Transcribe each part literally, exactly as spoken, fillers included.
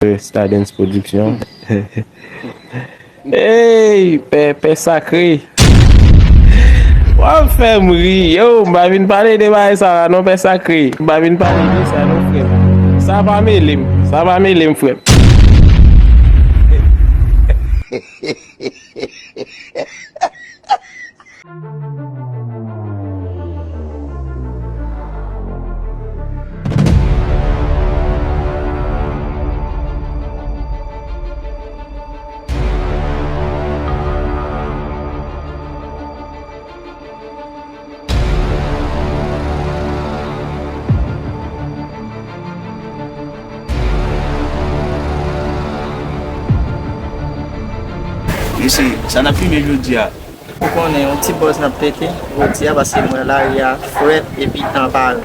Stardens Production. Ey, pè, pè sakre. W ap fè m ri. Yo, m pa vin pale de bagay sa a non, pè sakre. M pa vin pale de sa non, frè m. Sa pa mele m. Sa pa mele m, frè m. Mesye, sa n ap fimen jodi a? Ou konnen, yon ti bòz n ap pete jodi a, paske m wè lari a frèt epi tan pa rèd.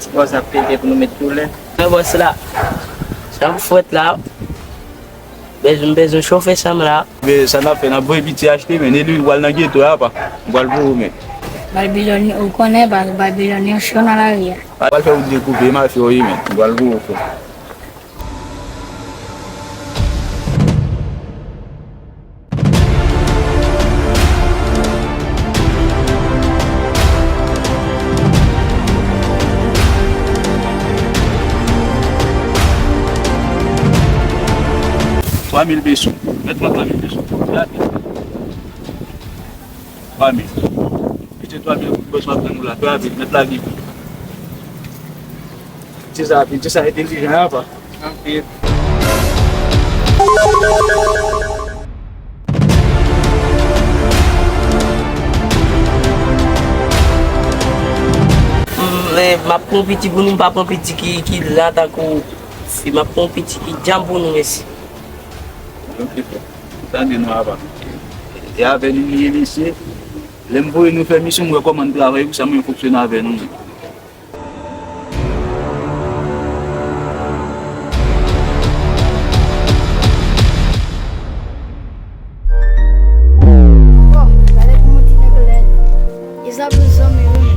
Ti bòz n ap pete pou nou met koulè. Wè bòz la, janm frèt la, bezwen, bezwen chofe chanm la. Men sa n ap fè, n ap voye piti achte, men, e li pral nan geto a, apa. M pral voye, men. Babilòn, ou konnen, ba-, Babilòn, yo cho nan lari a. Pral fè ou dekoupe, mafya, wi, men. M pral voye, frè. Twa mil peso. Mèt mwen twa mil peso. Rapid. Twa mil. Mete twa mil goud bòs m ap tann ou la. Twa mil, mèt lage pou. Ti sa, ti sa entelijan apa. Anpil. M, men, m ap pran piti pou nou, m pa pran piti ki, ki la tankou fi, m ap pran piti ki djanm pou nou, mesye. Ok, frè. Tande nou apa. E avè nou, nou ye, mesye. Lè m voye nou fè misyon, m wè kòman n travay pou sa, mwen fonksyone avè nou. Bon, gade kòman ti nèg lèd. E sa pou zanmi wi, men.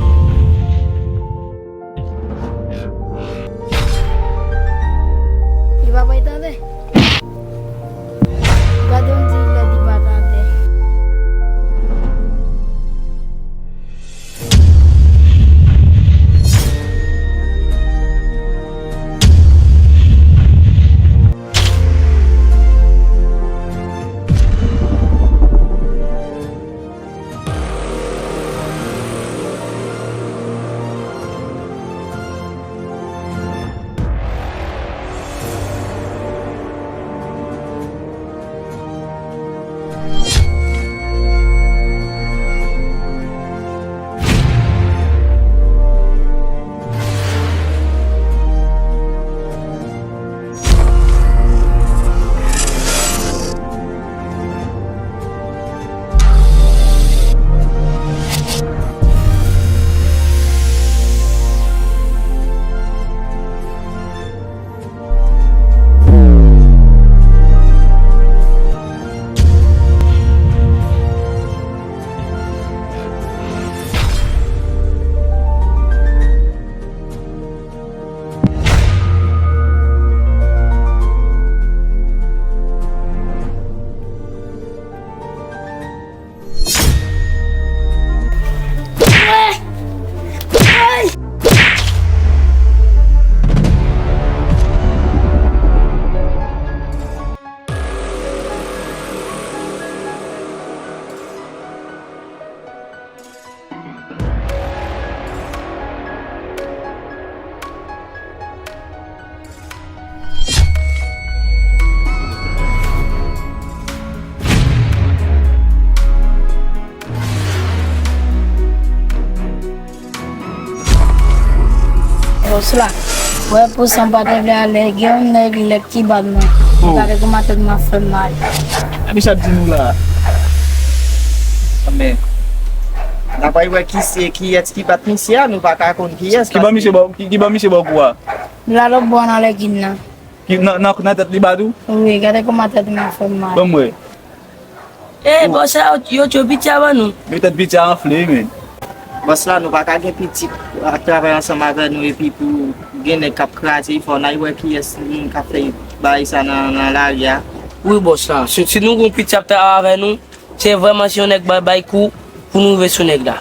Li pa bay tande. Gade yon ti lè li pa t atè. Bòs la, wè pou sa m pa t vle ale, gen yon nèg lèd ki bat mwen. Oh. Gade kòman tèt mwen ap fè m mal. Sa misye ap di nou la? Men, n ap al wè ki se, kiyès ki bat misye a, nou pa ka konn kiyès. Ki ban misye bò, ki, ki ban misye bò kou a? Lalo bò nan lègin nan. Ki nan, nan, nan tèt li bat ou? Wi, gade kòman tèt mwen ap fè m mal. Ban m wè. Eh, bòs la, yo, yo tchwe piti a ban nou. Men tèt piti a anfle, men. Bòs la, nou pa ka gen pitit ap travay ansanm avè nou epi pou gen nèg k ap kraze fò n al wè kiyès moun k ap fè bay sa nan, nan lari a. Wi, bòs la. Si, si nou gon piti ap travay avè nou, se vrèman si yon nèg bay, bay kou pou nou rive sou nèg la.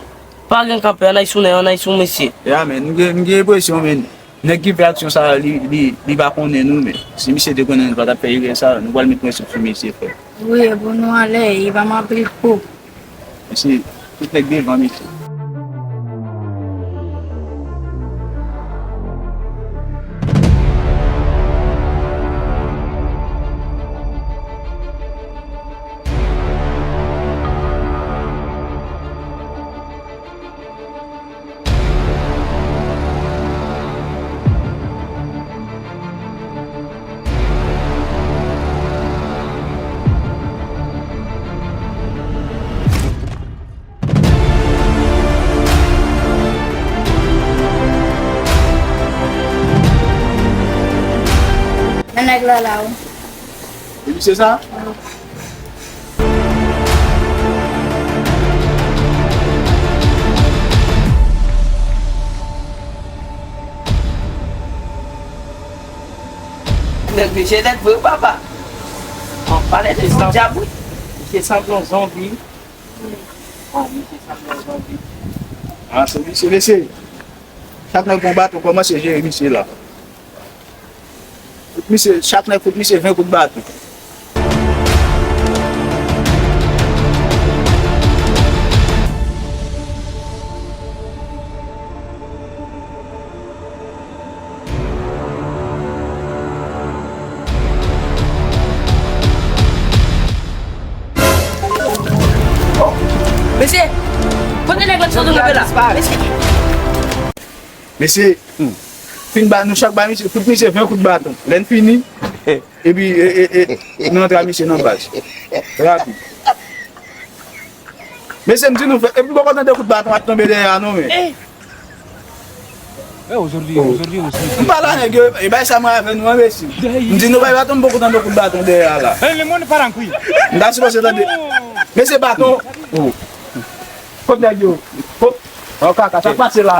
Pa gen kanpe, ann al sou nèg, ann al sou mesye. Ya, men, m gen, m gen enpresyon, men, nèg ki fè aksyon sa a, li, li, li pa konnen nou, men. Si misye te konnen nou pa t ap fè erè sa a, nou pral met presyon sou misye, frè. Wi, e pou nou anlè, e pa m anpil kou. Mesye, tout nèg devan, mesye. Men nèg la la, wi. E misye sa? Nèg misye nèt vre, papa. An pale de zanbi. Misye sanble yon zonbi. An, misye sanble yon zonbi. Ah, se misye, mesye. Chak nèg gon baton, kòmanse jere misye la. Fout misye, chak nèg fout misye ven kout baton. Oh! Mesye! Kote nèg la t sot kanpe la? Mesye! Mesye, hmm, fin ba nou chak ba misye, fout misye ven kout baton. Lè n fini, epi, e, e, e, nou antre a misye nan baz. Rapid. Mesye, m di nou, fè, epi bò kote de kout baton ap tonbe dèyè a non, men. Eh. Eh, aujourd'hui, oh, aujourd'hui aussi. M pale a nèg yo, e bay sa mwen avè nou, enbesil. M di nou bay baton, m poko tande kout baton dèyè a la. Eh, le monde part en couille. M ta sipoze tande. Oh. Mesye baton. Oh. Kot nèg yo? Kot? Oh, kaka, sa k pase la?